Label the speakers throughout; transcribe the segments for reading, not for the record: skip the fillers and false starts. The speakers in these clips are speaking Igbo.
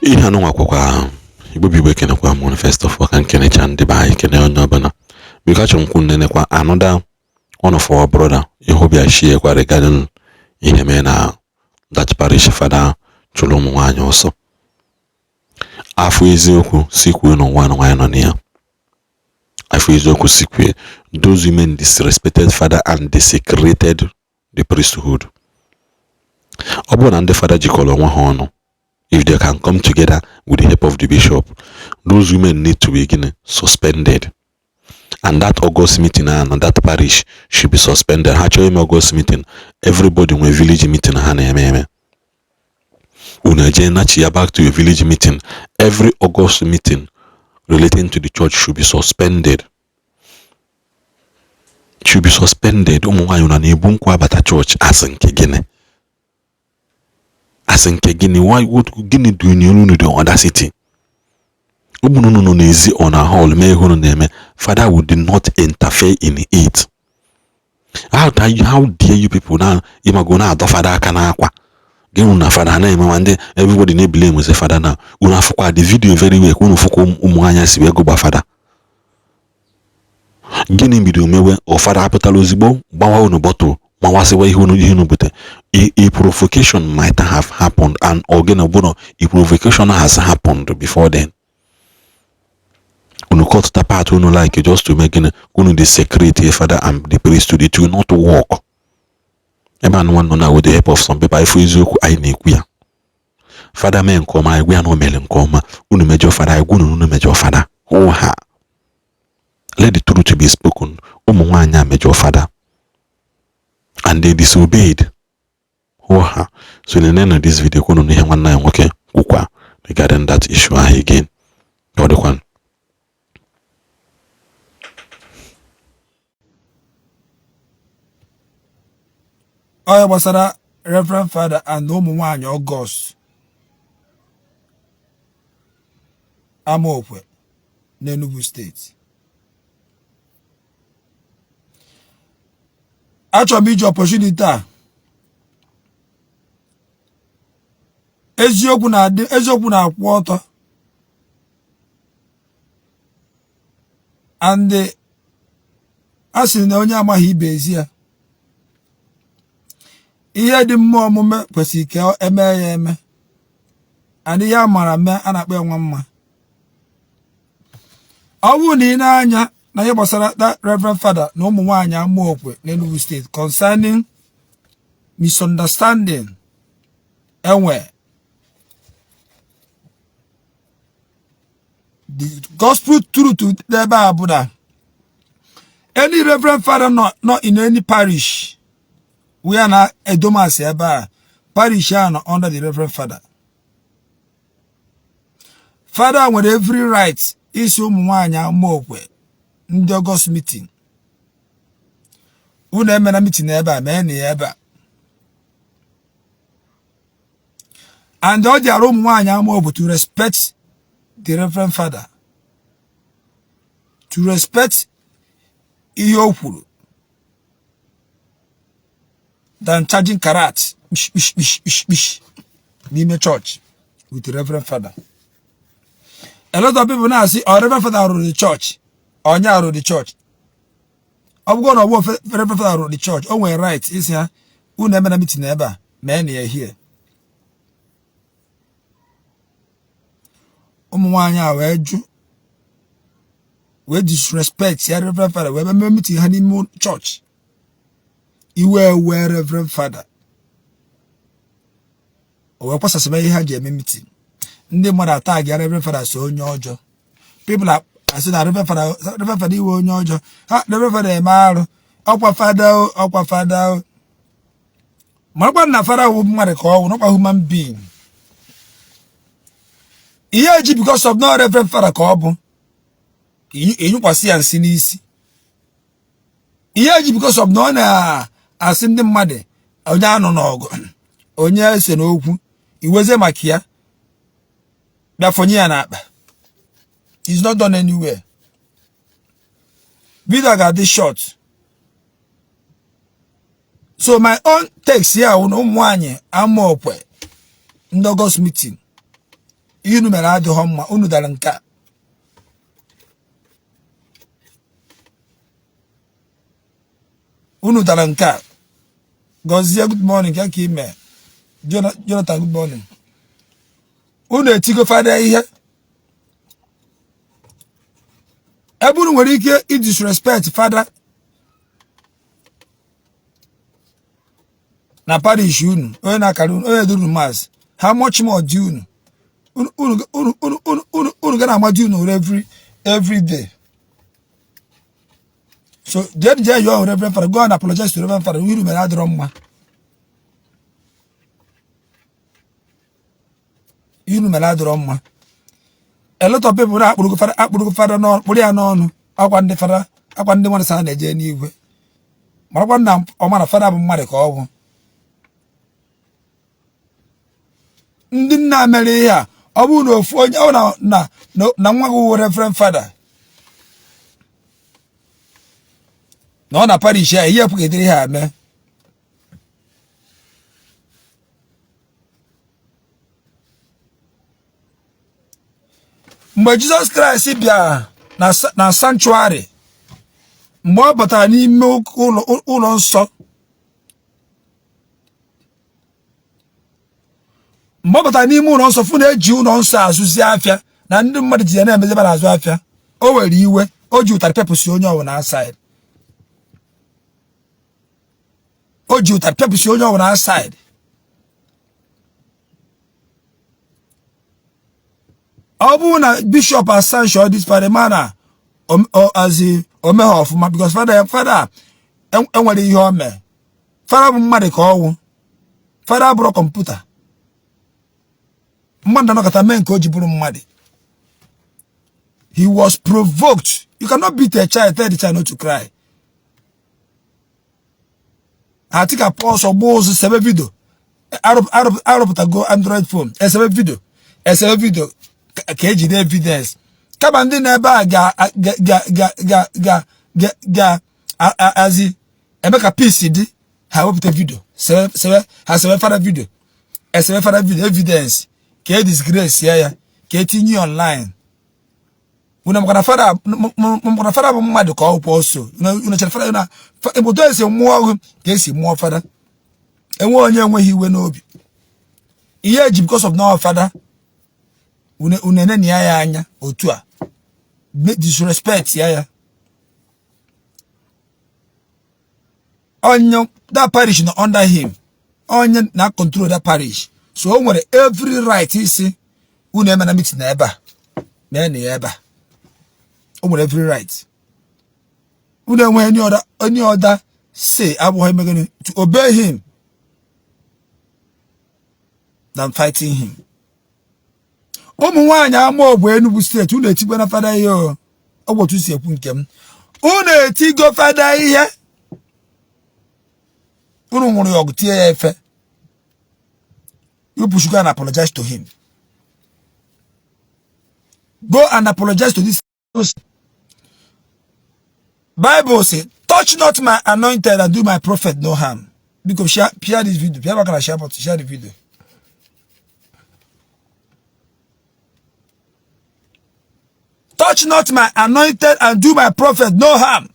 Speaker 1: Ihe anụnwa kwakwa Igbo bụ Igbo, ekenekwa m. First of all, ka m kenecha ndị be anyị, kene onye ọbụla. Biko, achọrọ m kwu nnenekwa another one of our brother ihe bịa share kwa regarding ihe mee na that parish fada chụrụ ụmụ nwaanyị ọsọ. Afọ eziokwu si kwue n'ụwa na nwaanyị nọ na ya, afọ eziokwu si kwue, those women disrespected father and desecrated the priesthood. Ọ bụrụ na ndị fada jikọrọ onwe ha ọnụ, if they can come together with the help of the bishop, those women need to be gịnị, suspended, and that August meeting and that parish should be suspended. Ha chọrọ ime August meeting, everybody nwee village meeting ha na-eme eme. Unu eje nachi ya back to your village meeting. Every August meeting relating to the church should be suspended, should be suspended. Ụmụ nwaanyị, unu na-ebu nkwa abata chọọchị asị nke gịnị? Asị nke gịnị? Why? What gịnị dị unu the audacity? Ụmụ unu nọ n'ezi ọ na hall mee ihe unu na-eme, father would not interfere in it. How dare you people na ịmago na-adọ fada aka n'akwa gị na fada na-eme ma ndị everybody na-ebile enwezi fada na unu afụkwa the video very well ka unu fụkwa ụmụ nwaanyị si wee gụgba fada. Gịnị bido mewe? Ọ fada apụtala ozugbo gbawa unu bottle, mawasịwa ihe unu, ihe unu bute. A provocation might have happened, and ogene bụ na a provocation has happened before then. Unu cut the part unu like just to make gịnị? Unu desecrate a father and the priesthood. It will not work. Ebe anụ nọ na with the help of some people, ifu eziokwu anyị na-ekwu ya. Fada mee nke ọma, anyị gwa ya na o mere nke ọma. Unu mejọ fada, anyị gwa unu unu mejọ fada. Hụ ha, let the truth be spoken. Ụmụ nwaanyị a mejọ fada and they disobeyed. Hụ ha. So nenenu this video kwunu n'ihe nwanne anyị nwoke kwukwa regarding that issue ahụ again. Ọ dịkwa
Speaker 2: Onye gbasara Reverend Father and ụmụ nwanyị August Amaokwe n'Enugu Steeti. Achọrọ m iji opportunity a, eziokwu na-adị, eziokwu na-akwụ ọtọ, and a sị na onye amaghị ibe ezi ya. Ihe dị mma omume kwesịrị ka eme ya eme, and ihe a mara mee a na-akpọ ya nwa mma. Ọ bụrụ na ị na-anya na ihe gbasara that Reverend Father na ụmụ nwaanyị Amaokwe n'Enugu Steeti concerning misunderstanding enwe, the gospel truth ebe a bụ na any Reverend Father not in any parish where na edomasi ebe a, parish a nọ under the Reverend Father. Father nwere every right isi ụmụ nwaanyị Amaokwe ndị August meeting, unu emena meeting ebe a, mee na ya ebe a. And ọ dịara ụmụ nwaanyị Amaokwe to respect the Reverend Father, to respect ihe o kwuru than charging karat kpish kpish kpish kpish kpish n'ime church with the Reverend Father. A lot of people na-asị ọ Reverend Father rụrụ the church, onye rụrụ the church. Ọ bụgo na ọ bụ Reverend Father rụrụ the church, o nwere right isi ha unu emena meeting ebe a, mee na ya here. Ụmụ nwaanyị a wee jụ, wee disrespect ya Reverend Father, wee mee meeting ha n'ime church. Iwe wee Reverend Father, o wee kwasasịba ihe ha ji eme meeting. Ndị mmadụ atag ya Reverend Father so onye ọjọọ. People asị na Reverend Father, Reverend Father iwe onye ọjọọ ha, Reverend Father eme arụ, ọkwa fada o, ọkwa fada o. Marakwa na fada wụ mmadụ ka ọ wụ, n'ọkwa human being. Ihe eji because of no Reverend Father ka ọ bụ enyụkwasị ya nsị n'isi. Ihe eji because of na ọ na-asị ndị mmadụ onye anọ n'ọgụ, onye ese n'okwu, iweze maka ya bịa fọnye ya n'akpa. It's not done anywhere. Video ga-adị short. So my own text here wụ na ụmụ nwaanyị Amaokwe ndị August meeting, Ihe unu mere adịghị mma, unu dara nke a. Unu dara nke a. Gọzie, good morning, ka ka ime. Jonathan, good morning. Unu etigo fada ihe. Ebe unu nwere ike idisrespect fada na parish unu, onye na-akara unu, onye duru mass, how much more di unu? Unu ga na-ama di unu every day. So jee jee yọọ Reverend Father, go and apologize to Reverend Father. Unu mere adịrọ mma. Unu mere adịrọ mma. A lot of people na-akpụrụgo fada, akpụrụgo fada n'ọnụ, kpụrụ ya n'ọnụ. Akwa ndị fada, akwa ndị nwanne sa na-eje n'igwe, marakwa na ọma na fada bụ mmadụ ka ọ bụ. Ndị nna mere ihe a, ọ bụrụ na ofu onye ọ na na nwa gị wụ Reverend Father na ọ na parish ya, ihe ekwugidere ihe a mee. Mgbe Jizọs Kraịst bịara na sanctuary, mgbe ọ batara n'ime ụlọ nsọ, mgbe ọ batara n'ime ụlọ nsọ, fụ na eji ụlọ nsọ azụzi afịa, na ndị mmadụ ji ya na-emezi ebe na-azụ afịa, o were iwe, o ji ụtarị pepụsi onye ọbụla outside. O ji ụtarị pepụsi onye ọbụla outside. Ọ bụrụ na bishọp asanction this fada, mana azi omegha ọfụma, because fada enwere ihe o mee. Fada bụ mmadụ ka ọwụ. Fada bụrụ kọmputa. Mmadụ anọkọta mee nke o ji bụrụ mmadụ. He was provoked. You cannot beat a child, tell the child not to cry. Ha tikapụ ọsọ, gbaa ụzụ, sebe video. Arụpụtago Android phone, esebe video, esebe video ka ejide evidence. Kama ndị na-ebe a ga ga ga ga ga ga ga azi eme ka peace dị, ha wepụta video, sebe ha, sebe fada video, esebe fada video, evidence ka e disgrace ya, ya ka etinye online. Unu makana fada, makana fada bụ mmadụ ka ọ kwụ ọsọ. Unu chere fada na obodo esi mụọ ọgụ ka esi mụọ fada. Enwe onye enweghị iwe n'obi ihe eji because of no fada. Unu eneni ya anya otu a, disrespect ya. Ya onye that parish na under him, onye na control that parish, so o nwere every right isi unu eme na meeting na ebe a, mee na ya ebe a. O nwere every right. Unu enweghị any other say abụghị emegone to obey him than fighting him. Ụmụ nwaanyị ama ogbe Enugu steeti, unu etigbo na fada ihe. O ọ bụ otu si ekwu nke m. Unu etigo fada ihe, unu nwụrụ ya ọgụ, tie ya efe. You should go and apologize to him. Go and apologize to this. Bible say, "Touch not my anointed and do my prophet no harm." Because share this video. Share back and share button. Share the video. Touch not my anointed and do my prophet no harm.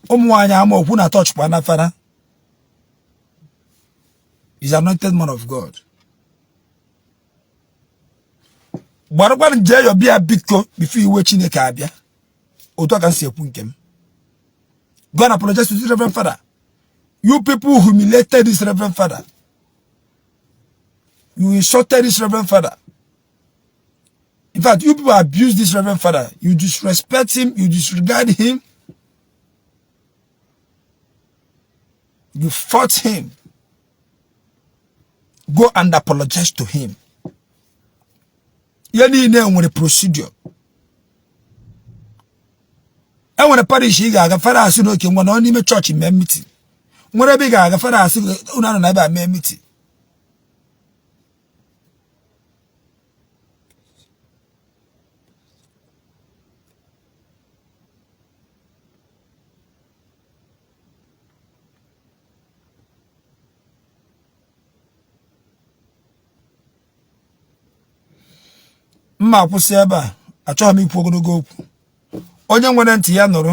Speaker 2: Ụmụ nwaanyị ama okwu na touch kwa na fada is anointed man of God. Gbarakwana nje yọ bịa, biko, before iwe Chineke abịa. Otu a ka m si ekwu nke m. Go and apologize to this Reverend Father. You people humiliated this Reverend Father. You insulted this Reverend Father. In fact, you people abuse this Reverend Father. You disrespect him. You disregard him. You fought him. Go and apologize to him. Ihe niile nwere procedure. Enwere parish ị ga-aga, fada asị n'oke ngwa na ọ n'ime chọọchị mee meeting. Nwere ebe ị ga-aga, fada asị unu anọ na ebe a mee meeting. Mma akwụsị ebe a, achọghị m ikwu ogologo okwu. Onye nwere ntị ya nụrụ.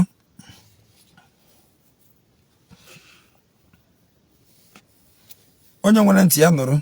Speaker 2: Onye nwere ntị ya nụrụ.